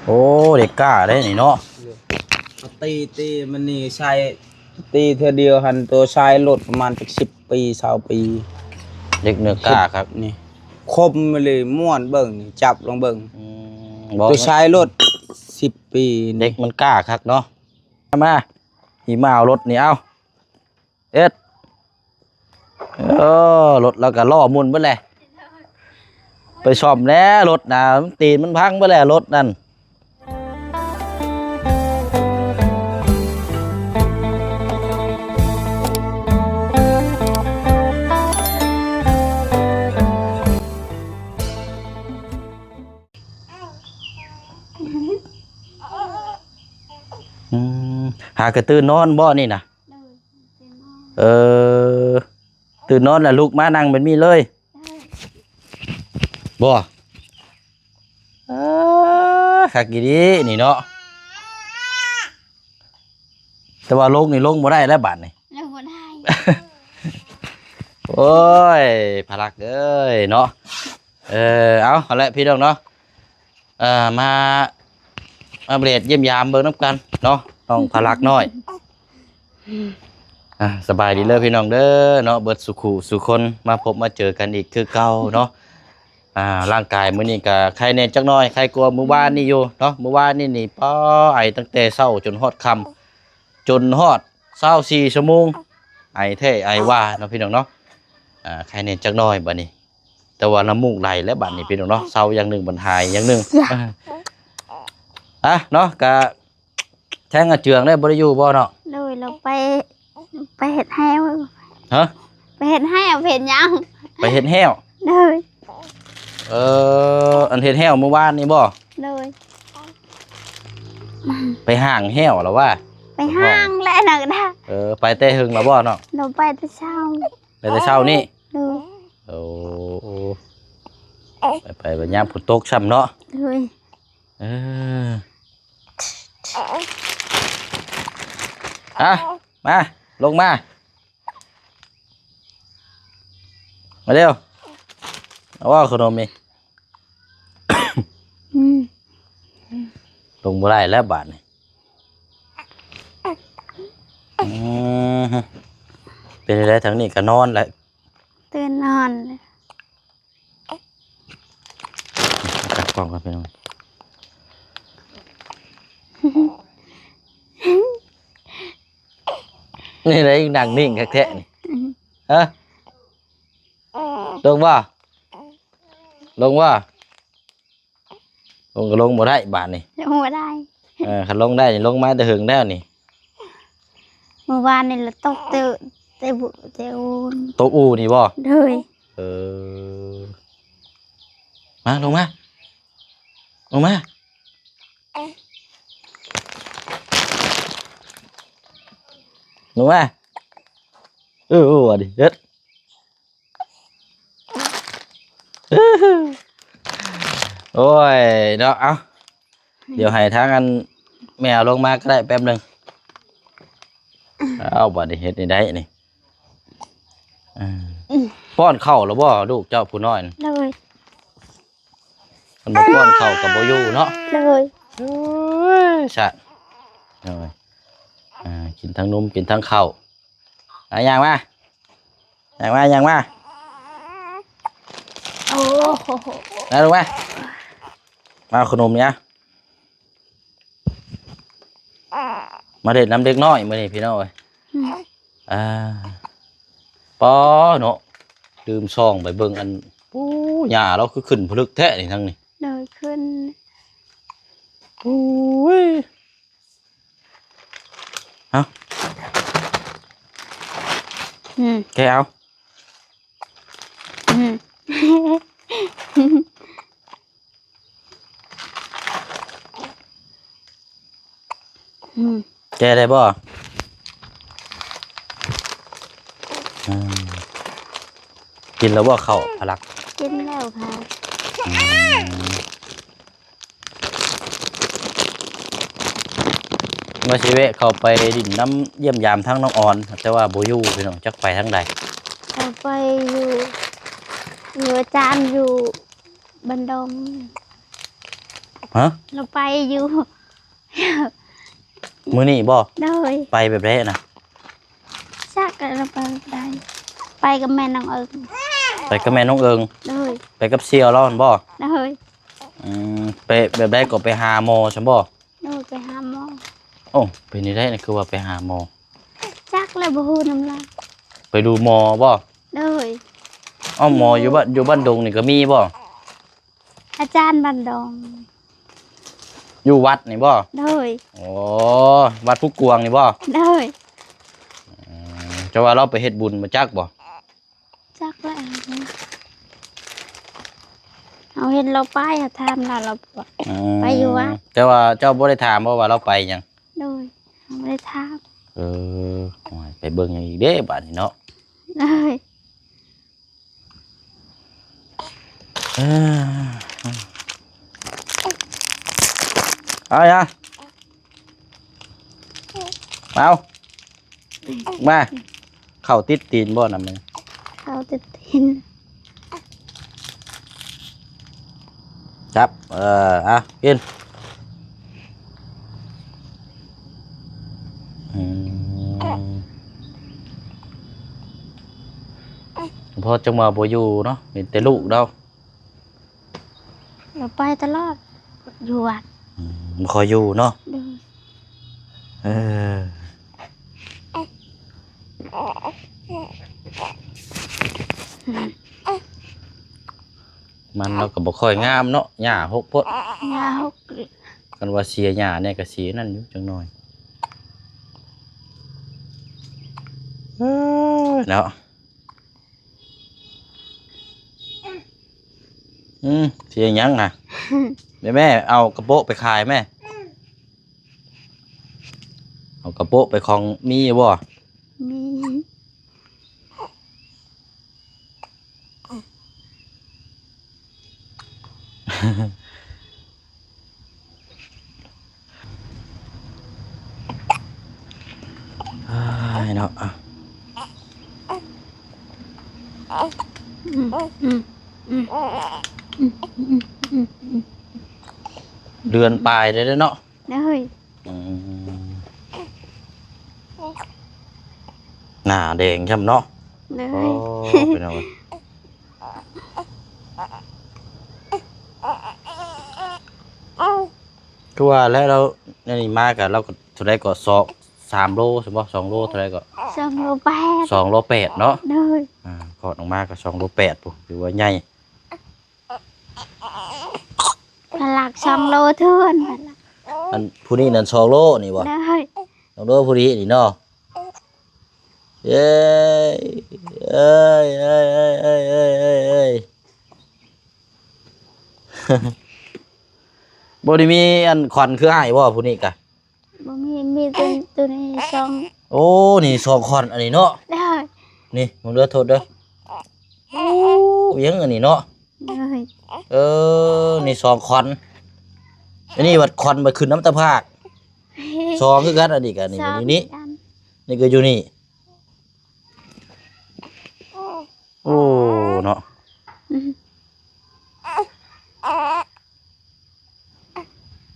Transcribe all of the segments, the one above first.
ໂອ້ ເດັກກ້າເດ້ນີ້ເນາະ. ຕີ ຕີມັນນີ້ໃສ່ ຕີເທື່ອດຽວຫັ້ນ ໂຕໃຊ້ລົດປະມານຈັກສິບປີ ຊາວປີ. ເດັກເນື້ອກ້າຄັກນີ້ ຄົມອີ່ຫຼີ ມ່ວນເບິ່ງນີ້ ຈັບລອງເບິ່ງ. ອືມ ໂຕໃຊ້ລົດສິບປີນີ້ ເດັກມັນກ້າຄັກເນາະ. ມາ ອີ່ມາເອົາລົດນີ້ ເອົາ ເອັດ ເອີ ລົດລາວກໍລໍ້ໝຸ່ນເບິດແຫຼະ. ໄປສ້ອມແດ່ລົດນະ ຕີນມັນພັງເບິດແຫຼະລົດນັ້ນ. ອືມ ຫາກະຕື່ນນອນບໍ່ນີ້ນະ? ໂດຍ ຕື່ນນອນ. ເອີ ຕື່ນນອນແລ້ວລຸກມານັ່ງແບບນີ້ເລີຍ ໂດຍ ບໍ່? ເອີ ຄັກອີ່ຫຼີນີ້ເນາະ. ແຕ່ວ່າລົງນີ້ລົງບໍ່ໄດ້ແລ້ວບາດນີ້ ລົງບໍ່ໄດ້. ໂອ້ຍ ພະລັກເອີຍເນາະ. ເອີ ເອົາ ຫັ້ນແຫຼະພີ່ນ້ອງເນາະ ເອີ ມາອັບເດດຢ້ຽມຢາມເບິ່ງນຳກັນເນາະ ນ້ອງພະລັກນ້ອຍ. ອ່າ ສະບາຍດີເດີພີ່ນ້ອງເດີເນາະ ເບິດສູ່ຄູ່ສູ່ຄົນ ມາພົບມາເຈີກັນອີກຄືເກົ່າເນາະ. ອ່າ ຮ່າງກາຍມື້ນີ້ກໍໄຄແດ່ຈັກໜ້ອຍ ໄຄກວ່າມື້ວານນີ້ຢູ່ເນາະ. ມື້ວານນີ້ນີ້ ປ້າ ໄອຕັ້ງແຕ່ເຊົ້າຈົນຮອດຄ່ຳ ຈົນຮອດຊາວສີ່ຊົ່ວໂມງ ໄອແທ້ໄອວ່າເນາະພີ່ນ້ອງເນາະ. ອ່າ ໄຄແດ່ຈັກໜ້ອຍບາດນີ້ ແຕ່ວ່ານ້ຳມູກໄຫຼແລ້ວບາດນີ້ພີ່ນ້ອງເນາະ ເຊົາຢ່າງໜຶ່ງບັດຫາຍຢ່າງໜຶ່ງ. ອ່ະເນາະ ກະແທ້ງອາເຈືອງໄດ້ບໍ່ໄດ້ຢູ່ບໍ່ເນາະ? ໂດຍ ລາວໄປ ໄປເຮັດແຮ້ວ. ຮະ? ໄປເຮັດແຮ້ວ ເຮັດຫຍັງ? ໄປເຮັດແຮ້ວ. ໂດຍ. ເອີ ອັນເຮັດແຮ້ວມື້ວານນີ້ບໍ່? ໂດຍ. ໄປຫ້າງແຮ້ວລະວ່າ? ໄປຫ້າງແຫຼະນະ. ເອີ ໄປແຕ່ເຫິງລະບໍ່ເນາະ? ໂດຍ ໄປແຕ່ເຊົ້າ. ໄປແຕ່ເຊົ້ານີ້? ໂດຍ. ໂອ້ ໄປ ໄປ ໄປຍາມຝົນຕົກຊ້ຳເນາະ? ໂດຍ. ເອີ ອ່ະ ມາ ລົງມາ ມາເລັວ ເອົາເອົາຂະໜົມນີ້. ອືມ ລົງບໍ່ໄດ້ແລ້ວບາດນີ້. ອືມ ເປັນຈັ່ງໃດ? ທາງນີ້ກໍນອນແລ້ວ ຕື່ນນອນແລ້ວ. ຈັບກ້ອງກ່ອນພີ່ນ້ອງ ນີ້ໄດ໋ ນັ່ງນິ່ງຄັກແທ້ນີ້. ອືມ ຮະ? ລົງບໍ່? ລົງບໍ່? ລົງກໍລົງບໍ່ໄດ້ບາດນີ້ ລົງບໍ່ໄດ້. ເອີ ຄັນລົງໄດ້ນີ້ ລົງມາແຕ່ເຫິງແລ້ວນີ້. ມື້ວານນີ້ລະຕົກແຕ່ ແຕ່ບຸ ແຕ່ອູນ ຕົກອູນີ້ບໍ່? ໂດຍ. ເອີ ມາ ລົງມາ ລົງມາ ລົງມາ. ເອີ ເອີ ວ່າດິ ເຮັດ ໂອ້ຍເນາະ. ເອົາ ດຽວໃຫ້ທາງອັນແມ່ເອົາລົງມາກໍໄດ້ ແປັບໜຶ່ງ. ເອົາ ບາດນີ້ເຮັດນີ້ໄດ້ນີ້. ເອີ ປ້ອນເຂົ້າແລ້ວບໍ່ລູກເຈົ້າຜູ້ນ້ອຍ? ໂດຍ. ຄັນບໍ່ປ້ອນເຂົ້າກໍບໍ່ຢູ່ເນາະ? ໂດຍ. ໂອ້ຍ ຊະ ໂດຍ. ອ່າ ກິນທັງນົມ ກິນທັງເຂົ້າ. ອ່າ ຍ່າງມາ ຍ່າງມາ ຍ່າງມາ. ໂອ້ໂຫ ມາ ລົງມາ ມາເອົາຂະໜົມນີ້ ມາເຫຼັ້ນນຳເດັກນ້ອຍມື້ນີ້ພີ່ນ້ອງເອີຍ. ອືມ ອ່າ ປ້າເນາະ ລືມສ່ອງໄປເບິ່ງອັນ ໂອ້ ຫຍ້າລາວຄືຂຶ້ນຜະລຶກແທ້ນີ້ ທາງນີ້. ໂດຍ ຂຶ້ນ. ໂອ້ຍ ເອົາ ອືມ ແກະເອົາ. ອືມ ອືມ ແກະໄດ້ບໍ່? ອືມ ກິນແລ້ວບໍ່ເຂົ້າພະລັກ? ກິນແລ້ວຄ່ະ. ອືມ ວ່າຊິແວະເຂົ້າໄປຫຼິ້ນນຳ ຢ້ຽມຢາມທາງນ້ອງອອນ ແຕ່ວ່າບໍ່ຢູ່ພີ່ນ້ອງ ຈັກໄປທາງໃດ. ເຂົ້າໄປຢູ່ ຢູ່ອາຈານຢູ່ບ້ານດົງ. ຮະ? ລາວໄປຢູ່ ມື້ນີ້ບໍ່? ໂດຍ. ໄປແບບໃດນະ? ຈັກລາວໄປແບບໃດ. ໄປກັບແມ່ນ້ອງເອີງ. ໄປກັບແມ່ນ້ອງເອີງ? ໂດຍ. ໄປກັບສ່ຽວລາວຫັ້ນບໍ່? ໂດຍ. ອືມ ໄປແບບໃດກໍໄປຫາໝໍຊັ້ນບໍ່? ໂດຍ ໄປຫາໝໍ. ໂອ້ ເປັນຈັ່ງໃດນະ ຄືວ່າໄປຫາໝໍ? ຈັກແລ້ວ ບໍ່ຮູ້ນຳລາວ. ໄປດູໝໍບໍ່? ໂດຍ. ເອົ້າ ໝໍຢູ່ບ້ານ ຢູ່ບ້ານດົງນີ້ກໍມີບໍ່? ອາຈານບ້ານດົງ. ຢູ່ວັດນີ້ບໍ່? ໂດຍ. ໂອ້ ວັດພູກວາງນີ້ບໍ່? ໂດຍ. ອືມ ເຈົ້າວ່າລາວໄປເຮັດບຸນມາຈັກບໍ່? ຈັກແລ້ວ ເຮົາເຫັນລາວໄປ ເຮົາຖາມລາວ ລາວບອກ ອືມ ໄປຢູ່ວັດ. ແຕ່ວ່າເຈົ້າບໍ່ໄດ້ຖາມບໍ່ວ່າລາວໄປຫຍັງ? ໂດຍ ເຮົາບໍ່ໄດ້ຖາມ. ເອີ ໂອ້ຍ ໄປເບິ່ງຫຍັງອີກເດ້ບາດນີ້ເນາະ. ໂດຍ. ເອີ ເອົາ ເອົາ ມາ ເຂົ້າຕິດຕີນບໍ່ນຳ ເຂົ້າຕິດຕີນ. ຈັບ ເອີ ເອົາ ກິນ. ອືມ ພໍ່ຈັ່ງວ່າບໍ່ຢູ່ເນາະ ມີແຕ່ລູກເຮົາ. ລາວໄປຕະຫຼອດ ຢູ່ວັດ. ອືມ ບໍ່ຄ່ອຍຢູ່ເນາະ. ໂດຍ. ເອີ ມັນລາວກໍບໍ່ຄ່ອຍງາມເນາະ ຫຍ້າຫົກໂພດ ຫຍ້າຫົກ. ຄັນວ່າເສຍຫຍ້າແດ່ກໍຊິນັ້ນຢູ່ຈັກໜ້ອຍ. ເອີ ເນາະ. ອືມ ຊິເຮັດຫຍັງນະ? ແມ່ ແມ່ເອົາກະໂປະໄປຂາຍແມ່. ເອົາກະໂປະໄປຂອງມີຢູ່ບໍ່? ມີ. ອ້າຍເນາະ ອືມ ອືມ ອືມ ອືມ ອືມ ອືມ ອືມ ເດືອນປາຍໄດ້ເນາະ. ໂດຍ. ອືມ ໜ້າແດງຊ້ຳເນາະ. ໂດຍ. ໂອ້ ເປັນຫຍັງວະ? ຄືວ່າແລ້ວ ລາວອັນນີ້ມາກະ ລາວກໍເທົ່າໃດກໍ ສອງ ສາມໂລຊັ້ນບໍ່? ສອງໂລເທົ່າໃດກໍ? ສອງໂລແປດ. ສອງໂລແປດເນາະ. ໂດຍ. ອ່າ ຄອດອອກມາກໍສອງໂລແປດພຸ້ນ ຖືວ່າໃຫຍ່. ພະລັກສອງໂລທວນ. ອັນຜູ້ນີ້ນັ້ນສອງໂລນີ້ບໍ່? ໂດຍ. ສອງໂລຜູ້ນີ້ນີ້ເນາະ. ເອີຍ ເອີຍ ເອີຍ ບໍ່ໄດ້ມີອັນຂວັນຄືອ້າຍບໍ່ຜູ້ນີ້ກະ? ບໍ່ມີ ມີແຕ່ໂຕນີ້ສອງ. ໂອ້ ນີ້ສອງຂວັນອັນນີ້ເນາະ. ໂດຍ. ນີ້ເບິ່ງເດີ ໂທດເດີ. ໂອ້ ຫຍັງອັນນີ້ເນາະ. ໂດຍ. ເອີ ນີ້ສອງຂວັນ ອັນນີ້ບັດຂວັນບັດຂຶ້ນນຳຕາຜາກ. ສອງຄືກັນ ອັນນີ້ກະນີ້ ສອງ ນີ້ ນີ້ ຄືກັນ ນີ້ກະຢູ່ນີ້. ໂອ້ ເນາະ ອືມ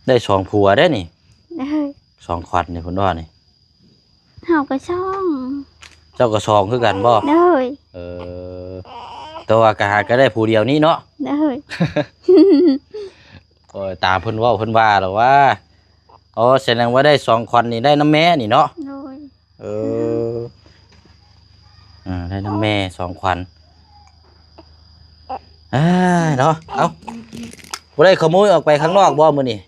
ໄດ້ສອງຜົວເດ້ນີ້. ໂດຍ. ສອງຂວັນນີ້ເພິ່ນວ່ານີ້. ເຮົາກໍສອງ. ເຈົ້າກໍສອງຄືກັນບໍ່? ໂດຍ. ເອີ ແຕ່ວ່າກໍຫາກໍໄດ້ຜູ້ດຽວນີ້ເນາະ. ໂດຍ. ໂອ້ຍ ຕາມເພິ່ນເວົ້າເພິ່ນວ່າແລ້ວວ່າ ອໍ ສະແດງວ່າໄດ້ສອງຂວັນນີ້ໄດ້ນຳແມ່ນີ້ເນາະ. ໂດຍ. ເອີ ອ່າ ໄດ້ນຳແມ່ສອງຂວັນ. ເອີ ເນາະ ເອົ້າ ບໍ່ໄດ້ຂະໂມຍອອກໄປຂ້າງນອກບໍ່ມື້ນີ້?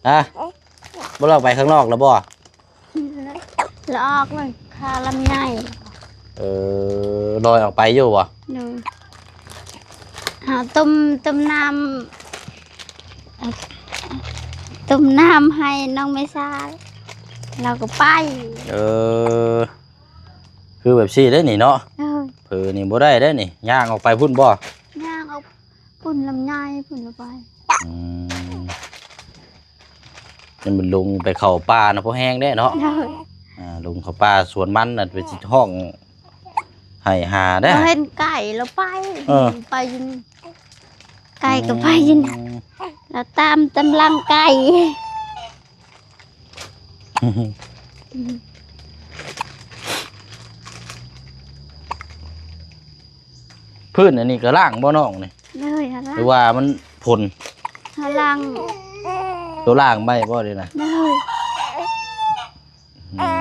ຮະ ບໍ່ໄດ້ອອກໄປຂ້າງນອກແລ້ວບໍ່? ລະອອກເລີຍ ຄາລຳໄຍ. ເອີ ລອຍອອກໄປຢູ່ບໍ່? ໂດຍ. ຫາຕົ້ມ ຕົ້ມນ້ຳ ຕົ້ມນ້ຳໃຫ້ນ້ອງເມຊາ ລາວກໍໄປ. ເອີ ຄືແບບຊີ້ເດ້ນີ້ເນາະ. ໂດຍ. ເຜີນີ້ບໍ່ໄດ້ເດ້ນີ້ ຍ່າງອອກໄປພຸ້ນບໍ່? ຍ່າງອອກພຸ້ນ ລຳໄຍພຸ້ນລະໄປ. ອືມ ມັນລົງໄປເຂົ້າປ່ານະ ພໍແຮງເດ້ເນາະ. ໂດຍ. ອ່າ ລົງເຂົ້າປ່າສວນມັນນະ ໄປຊິຮ້ອງໄຫ້ຫາເດ້. ເຮົາເຫັນໄກ່ລະໄປ. ເອີ ໄປຢູ່ນີ້ ໄກ່ກໍໄປຢູ່ນີ້. ອືມ ລາວຕາມຕຳລັງໄກ່. ພື້ນອັນນີ້ກໍລ້າງບໍ່ນ້ອງນີ້? ໂດຍ ລ້າງ ຫຼືວ່າມັນຝົນ? ລ້າງ ໂຕລ້າງໄວ້ບໍ່ນີ້ນະ? ໂດຍ ອືມ.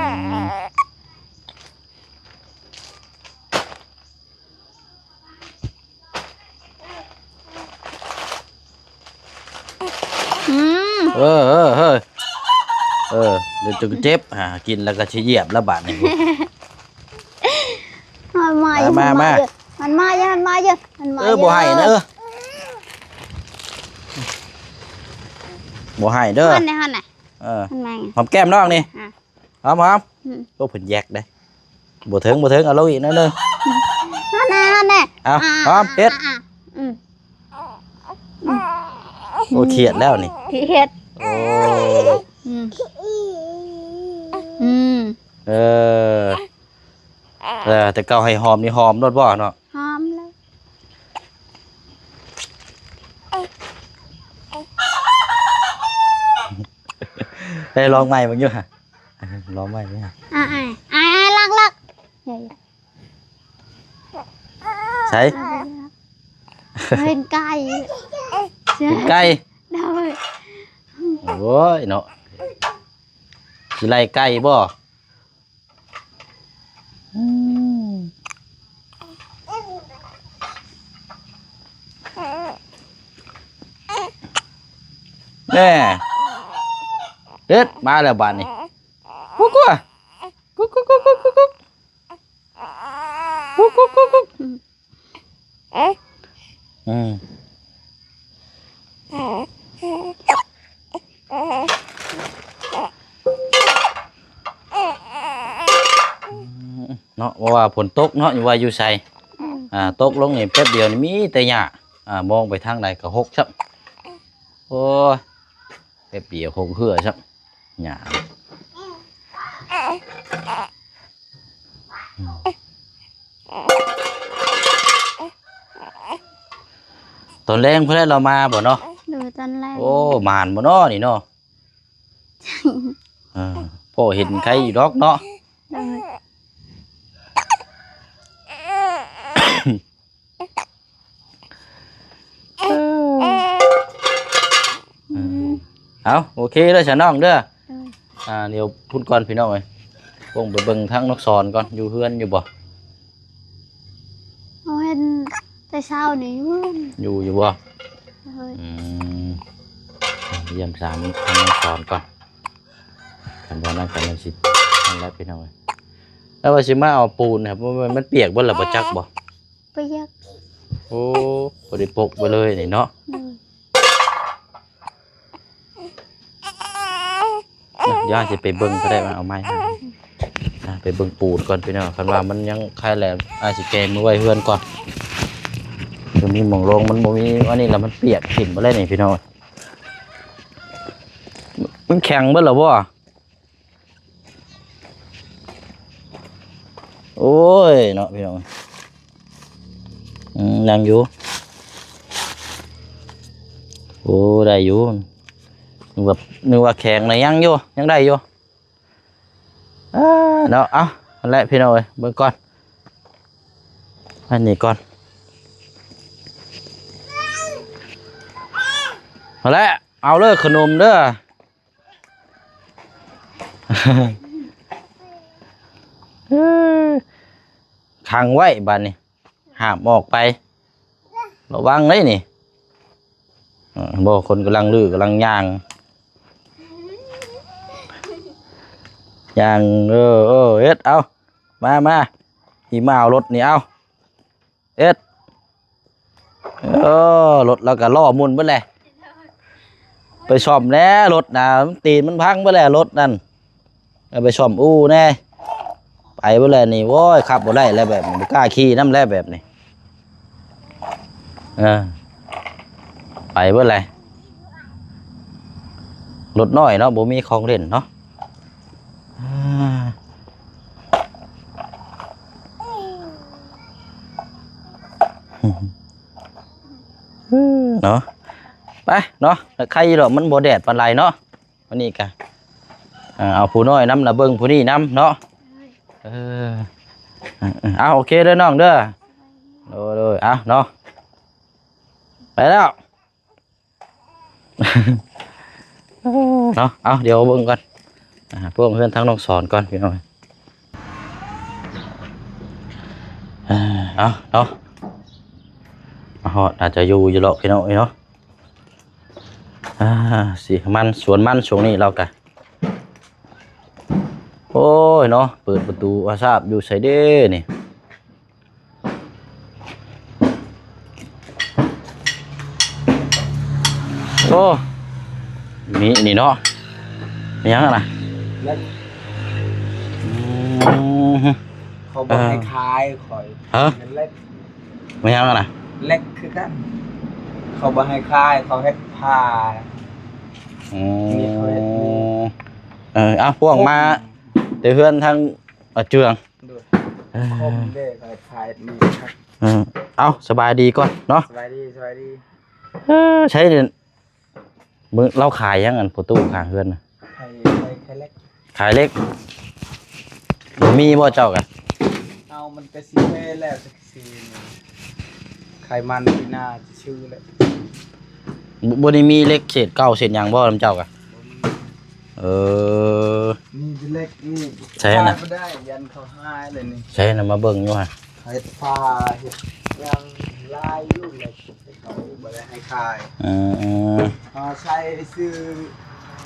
ອືມ ເອີ ເອີ ເອີ ເອີ ດຽວຈະເຈັບ ຫາກິນແລ້ວກໍຊິຢຽບແລ້ວບາດນີ້. ມາ ມາ ມາ ມາ ມັນມາຢູ່ ມັນມາຢູ່ ມັນມາຢູ່ ມັນມາຢູ່ ເອີ ບໍ່ໃຫ້ນະ ເອີ ບໍ່ໃຫ້ເດີ ຫັ້ນແຫຼະ ຫັ້ນແຫຼະ ເອີ ມັນມາ ຫອມແກ້ມນ້ອງນີ້ ອ່າ ຫອມ ຫອມ ອືມ ໂອ້ ເພິ່ນແຢກເດ້ ບໍ່ເຖິງ ບໍ່ເຖິງ ເອົາລົງອີກໜ້ອຍໜຶ່ງ ຫັ້ນແຫຼະ ຫັ້ນແຫຼະ ເອົາ ອ່າ ຫອມ ເຮັດ ອ່າ ອ່າ ອືມ ໂອ້ ຄຽດແລ້ວນີ້ ຄຽດ ໂອ້ ອືມ ອືມ ເອີ ເອີ ແຕ່ເກົ່າໃຫ້ຫອມນີ້ຫອມໂລດບໍ່ເນາະ? ຫອມແລ້ວ ໄດ້ລອງໃໝ່ເບິ່ງຢູ່ຫະ ລອງໃໝ່ເບິ່ງຫະ ອ່າ ອ່າ ອ່າ ລັກ ລັກ ໃສ່ ເຫັນໄກ່ ເຫັນໄກ່ ໂດຍ ໂອ້ຍເນາະ ຊິໄລ່ໄກ່ບໍ່? ອືມ ແນ່ ເດັດ ມາແລ້ວບາດນີ້ ກຸກ ກຸກ ກຸກ ກຸກ ກຸກ ກຸກ ອືມ ອືມ ເນາະ ບໍ່ວ່າຝົນຕົກເນາະ ຢູ່ວ່າຢູ່ໃສ ອືມ ອ່າ ຕົກລົງນີ້ແປັບດຽວນີ້ມີແຕ່ຫຍ້າ ອ່າ ມອງໄປທາງໃດກໍຫົກຊ້ຳ ໂອ້ຍ ແປັບດຽວຫົກເຮືອຊ້ຳ ຫຍ້າ ຕອນແລງພຸ້ນແຫຼະລາວມາບໍ່ເນາະ? ໂດຍ ຕອນແລງ ໂອ້ ໝານບໍ່ເນາະນີ້ເນາະ? ເອີ ພໍເຫັນໄຄຢູ່ດອກເນາະ? ໂດຍ ເອີ ເອົາ ໂອເຄເດີຊະນ້ອງເດີ ໂດຍ ອ່າ ດຽວພຸ້ນກ່ອນພີ່ນ້ອງເອີຍ ລົງໄປເບິ່ງທາງນ້ອງສອນກ່ອນ ຢູ່ເຮືອນຢູ່ບໍ່? ເຮົາເຫັນແຕ່ເຊົ້ານີ້ຢູ່ເຮືອນ ຢູ່ ຢູ່ບໍ່? ໂດຍ ອືມ ຢ້ຽມຢາມທາງນ້ອງສອນກ່ອນ ຄັນບໍ່ນັ້ນກໍມັນຊິ ນັ້ນແຫຼະພີ່ນ້ອງເອີຍ ແລ້ວວ່າຊິມາເອົາປູນ ມັນປຽກເບິດແລ້ວບໍ່ຈັກບໍ່? ປຽກ ໂອ້ ບໍ່ໄດ້ປົກໄວ້ເລີຍນີ້ເນາະ ອືມ ດຽວຊິໄປເບິ່ງກໍໄດ້ວ່າເອົາໄມ້ ອ່າ ໄປເບິ່ງປູນກ່ອນພີ່ນ້ອງ ຄັນວ່າມັນຍັງຄາຍແຫຼມ ອ້າຍຊິແກມືໄວ້ເຮືອນກ່ອນ ບໍ່ມີໝ່ອງລົງ ມັນບໍ່ມີ ອັນນີ້ລະມັນປຽກຖິ້ມໄປແລ້ວນີ້ພີ່ນ້ອງ ມັນແຂງເບິດແລ້ວບໍ່? ໂອ້ຍເນາະພີ່ນ້ອງ ອືມ ຍັງຢູ່ ໂອ້ ໄດ້ຢູ່ ນຶກວ່າ ນຶກວ່າແຂງນະ ຍັງຢູ່ ຍັງໄດ້ຢູ່ ອ່າ ເນາະ ເອົາ ຫັ້ນແຫຼະພີ່ນ້ອງເອີຍ ເບິ່ງກ່ອນ ອັນນີ້ກ່ອນ ຫັ້ນແຫຼະ ເອົາເດີ ຂະໜົມເດີ ຂັງໄວ້ບາດນີ້ ຫ້າມອອກໄປ ລະວັງເດ້ນີ້ ເອີ ບໍ່ ຄົນກຳລັງຮື້ ກຳລັງຍ່າງ ຍ່າງ ເອີ ເອີ ເຮັດ ເອົາ ມາ ມາ ອີ່ມາເອົາລົດນີ້ ເອົາ ເຮັດ ເອີ ລົດລາວກໍລໍ້ໝຸ່ນເບິດແຫຼະ ໄປສ້ອມແດ່ລົດນະ ຕີນມັນພັງເບິດແຫຼະລົດນັ້ນ ເອົາໄປສ້ອມອູ່ແດ່ ໄປເບິດແຫຼະນີ້ ໂອ້ຍ ຂັບບໍ່ໄດ້ແລ້ວແບບນີ້ ບໍ່ກ້າຂີ່ນຳແລ້ວແບບນີ້ ເອີ ໄປເບິດແຫຼະ ລົດນ້ອຍເນາະ ບໍ່ມີຂອງຫຼິ້ນເນາະ ອ່າ ເນາະ ໄປເນາະ ໃຄຢູ່ດອກ ມັນບໍ່ແດດປານໃດເນາະ. ວັນນີ້ກະ ເອີ ເອົາຜູ້ນ້ອຍນຳລະເບິ່ງຜູ້ນີ້ນຳເນາະ. ເອີ ເອີ ເອີ ເອົາ ໂອເຄເດີນ້ອງເດີ. ໂດຍ ໂດຍ ເອົາເນາະ ໄປແລ້ວ ເນາະ. ເອົາ ດຽວເບິ່ງກ່ອນ ອ່າ ພວກເຮືອນທາງນ້ອງສອນກ່ອນພີ່ນ້ອງ. ເອີ ເອົາເນາະ ມາຮອດ ໜ້າຈະຢູ່ຢູ່ດອກພີ່ນ້ອງເອີຍເນາະ. ອ່າ ຊິມັນ ສວນມັນຊ່ວງນີ້ລາວກະ ໂອ້ຍເນາະ ເປີດປະຕູອາຊາບຢູ່ໃສເດ້ນີ້. ໂອ້ ມີອັນນີ້ເນາະ ມີຫຍັງຫັ້ນນະ? ເຫຼັກ ອືມ ເຂົາບໍ່ໃຫ້ຂາຍຂ້ອຍ ຮະ? ເປັນເຫຼັກ ມີຫຍັງຫັ້ນນະ? ເຫຼັກຄືກັນ ເຂົາບໍ່ໃຫ້ຂາຍ ເຂົາເຮັດຜ້າ ອືມ ມີເຂົາເຮັດ ເອີ ເອົາ ພວກມາແຕ່ເຮືອນທາງ ອາເຈືອງ ໂດຍ ເອີ ຄົມເດ້ ເຂົາເຮັດຜ້າເຮັດມີດຄັກ ເອີ ເອົາ ສະບາຍດີກ່ອນເນາະ ສະບາຍດີ ສະບາຍດີ ເອີ ໃຊ້ ມື້ລາວຂາຍຫຍັງ ອັນພໍ່ຕູ້ຂ້າງເຮືອນນະ? ຂາຍ ຂາຍ ຂາຍເຫຼັກ ຂາຍເຫຼັກ ມີບໍ່ເຈົ້າກະ? ເອົາ ມັນກະຊິແພ້ແລ້ວ ຈັກຊິຂາຍມັນປີໜ້າຊິຊື້ແຫຼະ ບໍ່ ບໍ່ໄດ້ມີເຫຼັກເສດເກົ່າເສດຫຍັງບໍ່ນຳເຈົ້າກະ? ບໍ່ມີ ເອີ ມີແຕ່ເຫຼັກນີ້ ໃສ່ນະ ຂາຍບໍ່ໄດ້ ຢ້ານເຂົາຫາຍເລີຍນີ້ ໃສ່ນະ ມາເບິ່ງຢູ່ຫັ້ນ ເຮັດຜ້າເຮັດຫຍັງຫຼາຍຢູ່ເຫຼັກ ເຂົາບໍ່ໄດ້ໃຫ້ຂາຍ ອືມ ເຮົາໃຊ້ຊື່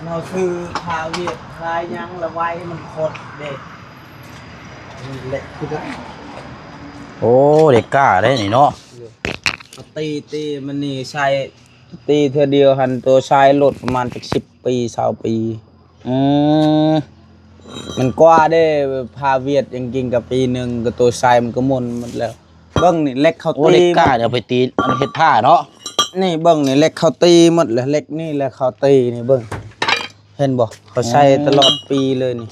ເຮົາຊື້ຜ້າຫວຽດຜ້າຫຍັງລະໄວ້ມັນຄົດເດ້ ເຫຼັກຄືກັນ ໂອ້ ເຫຼັກກ້າເດ້ນີ້ເນາະ ເອີ ເອົາຕີ ຕີມັນນີ້ໃສ່ ຕີເທື່ອດຽວຫັ້ນ ໂຕຊາຍລົດປະມານຈັກສິບປີ ຊາວປີ ອືມ ມັນກວ່າເດ້ ຜ້າຫວຽດຫຍັງກິນກະປີໜຶ່ງ ກະໂຕຊາຍມັນກະໝົນໝົດແລ້ວ ເບິ່ງນີ້ ເຫຼັກເຂົາ ໂອ້ ຕີ ເຫຼັກກ້າເອົາໄປຕີ ອັນເຮັດຜ້າເນາະ ນີ້ເບິ່ງນີ້ ເຫຼັກເຂົາຕີໝົດແລ້ວ ເຫຼັກນີ້ແຫຼະເຂົາຕີນີ້ ເບິ່ງ ເຫັນບໍ່ ເຂົາໃສ່ ອືມ ຕະຫຼອດປີເລີຍນີ້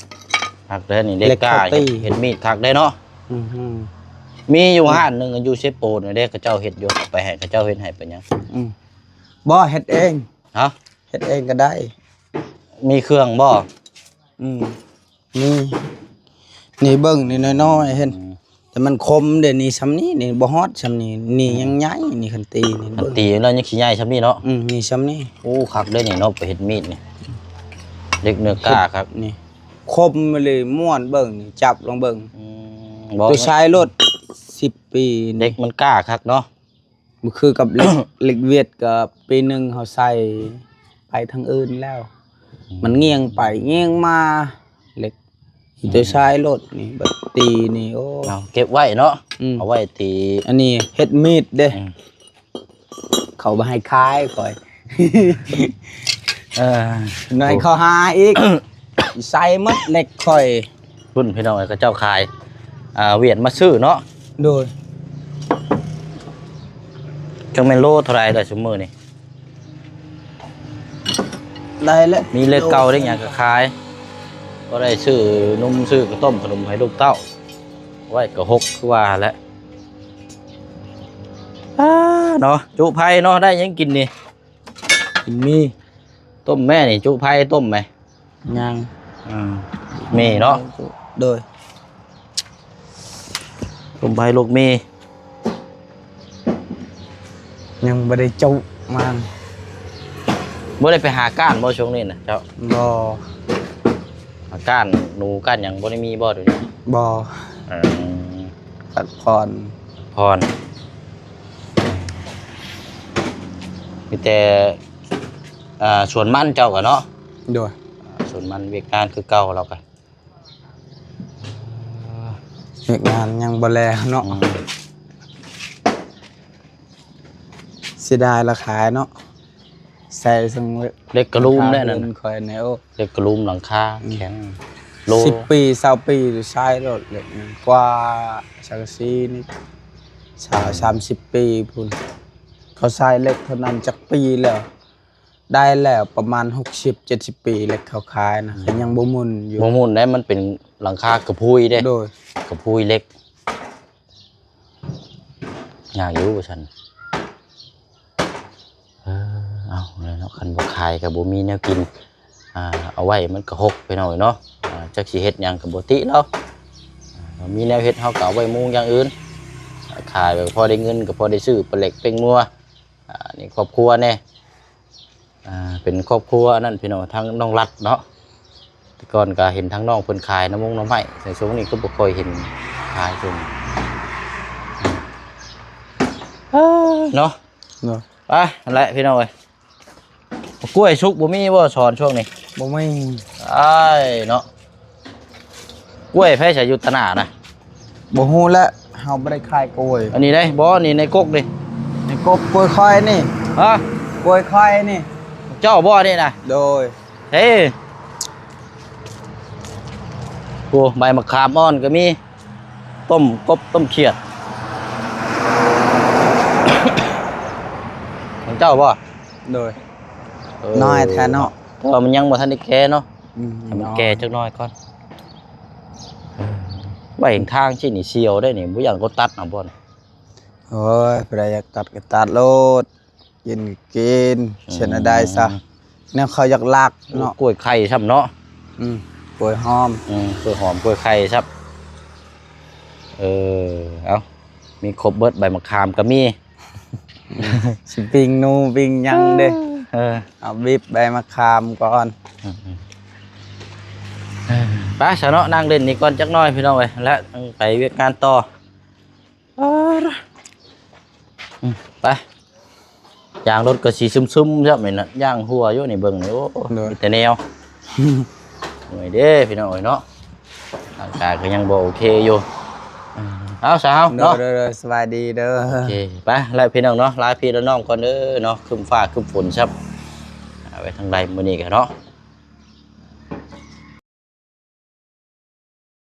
ຄັກເດ້ນີ້ ເຫຼັກກ້າ ເຫຼັກເຂົາຕີ ເຮັດ ເຮັດມີດຄັກເດ້ເນາະ ອືມ ມີຢູ່ຮ້ານໜຶ່ງຢູ່ເຊໂປນເດ້ ເຂົາເຈົ້າເຮັດຢູ່ ໄປໃຫ້ເຂົາເຈົ້າເຮັດໃຫ້ເປັນຫຍັງ ອືມ ບໍ່ ເຮັດເອງ ຮະ? ເຮັດເອງກະໄດ້ ມີເຄື່ອງບໍ່? ອືມ ນີ້ ນີ້ເບິ່ງນີ້ນ້ອຍໆ ເຫັນ ອືມ ແຕ່ມັນຄົມເດ້ ນີ້ຊ່ຳນີ້ ນີ້ບໍ່ຮອດຊ່ຳນີ້ ນີ້ ອືມ ຍັງໃຫຍ່ ນີ້ຄັນຕີນີ້ ຄັນຕີແລ້ວຍັງຊິໃຫຍ່ຊ່ຳນີ້ເນາະ ອືມ ນີ້ຊ່ຳນີ້ ໂອ້ ຄັກເດ້ນີ້ເນາະ ໄປເຮັດມີດນີ້ ເຫຼັກເນື້ອກ້າຄັກ ນີ້ ຄົມອີ່ຫຼີ ມ່ວນເບິ່ງນີ້ ຈັບລອງເບິ່ງ ອືມ ບໍ່ ໂຕຊາຍລົດ ສິບປີ ເຫຼັກມັນກ້າຄັກເນາະ ບໍ່ຄືກັບເຫຼັກ ເຫຼັກຫວຽດ ກະປີໜຶ່ງເຮົາໃສ່ໄປທາງອື່ນແລ້ວ ອືມ ມັນງຽງໄປງຽງມາ ເຫຼັກ ອືມ ໂຕຊາຍລົດນີ້ ບັດຕີນີ້ ໂອ້ ເອົາເກັບໄວ້ເນາະ ອືມ ເອົາໄວ້ຕີ ອັນນີ້ເຮັດມີດເດ້ ອືມ ເຂົາບໍ່ໃຫ້ຂາຍຂ້ອຍ ເອີ ໃຫ້ເຂົາຫາອີກ ໃສ່ໝົດເຫຼັກຂ້ອຍ ພຸ້ນພີ່ນ້ອງເອີຍ ເຂົາເຈົ້າຂາຍ ອ່າ ຫວຽດມາຊື້ເນາະ ໂດຍ ຈັກແມ່ນໂລເທົ່າໃດລະຊຸມມື້ນີ້ ໄດ້ແລ້ວ ມີເຫຼັກເກົ່າເຫຼັກຫຍັງກະຂາຍ ກໍໄດ້ຊື້ນົມຊື້ກະຕົ້ມຂະໜົມໃຫ້ລູກເຕົ້າ ໄວ້ກະຫົກຄືວ່າຫັ້ນແຫຼະ ອ່າ ເນາະ ຈຸໄຟເນາະ ໄດ້ຫຍັງກິນນີ້? ກິນໝີ່ ຕົ້ມແມ່ນີ້ ຈຸໄຟຕົ້ມແມ່ ຍັງ ອືມ ໝີ່ເນາະ ໂດຍ ຕົ້ມໄຟ ລົວກໝີ່ ຍັງບໍ່ໄດ້ຈຸມັນ ບໍ່ໄດ້ໄປຫາກ້ານບໍ່ຊ່ວງນີ້ນະເຈົ້າ? ບໍ່ ຫາກ້ານໜູກ້ານຫຍັງບໍ່ໄດ້ມີບໍ່ດຽວນີ້? ບໍ່ ເອີ ພັກຜ່ອນ ພັກຜ່ອນ ມີແຕ່ ອ່າ ສວນມັນເຈົ້າກະເນາະ ໂດຍ ອ່າ ສວນມັນ ວຽກງານຄືເກົ່າລາວກະ ວຽກງານຍັງບໍ່ແລ້ວເນາະ ອືມ ເສຍດາຍລາຄາເນາະ ໃສ່ເຊິ່ງເຫຼັກກະລຸມແດ່ນັ້ນ ຂ້ອຍແນວ ເຫຼັກກະລຸມຫຼັງຄາ ອືມ ແຂງ ໂລ ສິບປີ ຊາວປີ ໃຊ້ໂລດ ເຫຼັກກວ່າສັງກະສີນີ້ ສາມສິບປີພຸ້ນ ເຂົາໃຊ້ເຫຼັກເທົ່ານັ້ນຈັກປີແລ້ວ ໄດ້ແລ້ວປະມານຫົກສິບ ເຈັດສິບປີ ເຫຼັກເຂົາຂາຍນະ ອືມ ກະຍັງບໍ່ໝຸ່ນຢູ່ ບໍ່ໝຸ່ນໄດ້ ມັນເປັນຫຼັງຄາກະພຸຍເດ້ ໂດຍ ກະພຸຍເຫຼັກ ຍາກຢູ່ວ່າຊັ້ນ ເອີ ເອົາ ເນາະ ຄັນບໍ່ຂາຍກໍບໍ່ມີແນວກິນ ອ່າ ເອົາໄວ້ມັນກໍຫົກ ພີ່ນ້ອງເອີຍເນາະ ອ່າ ຈັກຊິເຮັດຫຍັງກໍບໍ່ຕິລາວ ອ່າ ມີແນວເຮັດເຮົາກໍເອົາໄວ້ມຸງຢ່າງອື່ນ ຂາຍກໍພໍໄດ້ເງິນ ກໍພໍໄດ້ຊື້ປາເຫຼັກເປັງງົວ ອ່າ ນີ້ຄອບຄົວແດ່ ອ່າ ເປັນຄອບຄົວນັ້ນ ພີ່ນ້ອງ ທາງນ້ອງລັດເນາະ ແຕ່ກ່ອນກໍເຫັນທາງນ້ອງເພິ່ນຂາຍໜໍ່ມົງໜໍ່ໄມ້ ແຕ່ຊ່ວງນີ້ກໍບໍ່ຄ່ອຍເຫັນຂາຍ ຊ່ວງນີ້ ເອີ ເນາະ ເນາະ ໄປ ນັ້ນແຫຼະ ພີ່ນ້ອງເອີຍ ກ້ວຍສຸກບໍ່ມີບໍ່ສອນຊ່ວງນີ້? ບໍ່ມີ ອ້າຍເນາະ ກ້ວຍໃຜໃສຢູ່ຕະໜ້ານະ? ບໍ່ຮູ້ແຫຼະ ເຮົາບໍ່ໄດ້ຂາຍກ້ວຍ ອັນນີ້ເດ້ ບໍ່ ນີ້ໃນກົກນີ້ ໃນກົກກ້ວຍຂ້ອຍນີ້ ຮະ ກ້ວຍຂ້ອຍນີ້ ເຈົ້າບໍ່ນີ້ນະ? ໂດຍ ເອີ ໂອ້ ໃບມະຂາມອ່ອນກໍມີ ຕົ້ມກົບຕົ້ມຂຽດ ຂອງເຈົ້າບໍ່? ໂດຍ ເອີ ນ້ອຍແທ້ເນາະ ແຕ່ວ່າມັນຍັງບໍ່ທັນໄດ້ແກ່ເນາະ ອືມ ໃຫ້ມັນແກ່ຈັກໜ້ອຍກ່ອນ ໄວ້ຂ້າງຊີ້ນີ້ສ່ຽວໄດ໋ນີ້ ບໍ່ຢ້ານເຂົາຕັດເອົາບໍ່ນີ້? ໂອ້ຍ ຜູ້ໃດຢາກຕັດກໍຕັດໂລດ ກິນກໍກິນ ອືມ ເຮັດແນວໃດຊະ ແນວເຂົາຢາກລັກເນາະ ໂອ້ ກ້ວຍໄຂ່ຊ້ຳເນາະ ອືມ ກ້ວຍຫອມ ອືມ ກ້ວຍຫອມ ກ້ວຍໄຂ່ຊ້ຳ ເອີ ເອົ້າ ມີຄົບເບິດ ໃບມະຂາມກໍມີ ຊິປີ້ງໜູປີ້ງຫຍັງເດ້ ເອີ ເອົາບີບໃບມະຂາມກ່ອນ ອືມ ອືມ ເອີ ໄປຊະເນາະ ນັ່ງຫຼິ້ນນີ້ກ່ອນຈັກໜ້ອຍ ພີ່ນ້ອງເອີຍ ແລ້ວໄປວຽກງານຕໍ່ ອືມ ໄປ ຢາງລົດກໍຊິຊຶມໆຊ້ຳນີ້ນະ ຢາງຮົ່ວຢູ່ນີ້ ເບິ່ງນີ້ ໂອ້ ໂດຍ ມີແຕ່ແນວ ເມື່ອຍເດ້ ພີ່ນ້ອງເອີຍເນາະ ຮ່າງກາຍກໍຍັງບໍ່ໂອເຄຢູ່ ເອົາຊະເຮົາເນາະ ໂດຍໆ ສະບາຍດີເດີ ໂອເຄ ໄປລະພີ່ນ້ອງເນາະ ລາພີ່ລານ້ອງກ່ອນເດີເນາະ ຄຶ້ມຟ້າຄຶ້ມຝົນຊ້ຳ ໄວ້ທາງໃດມື້ນີ້ກໍເນາະ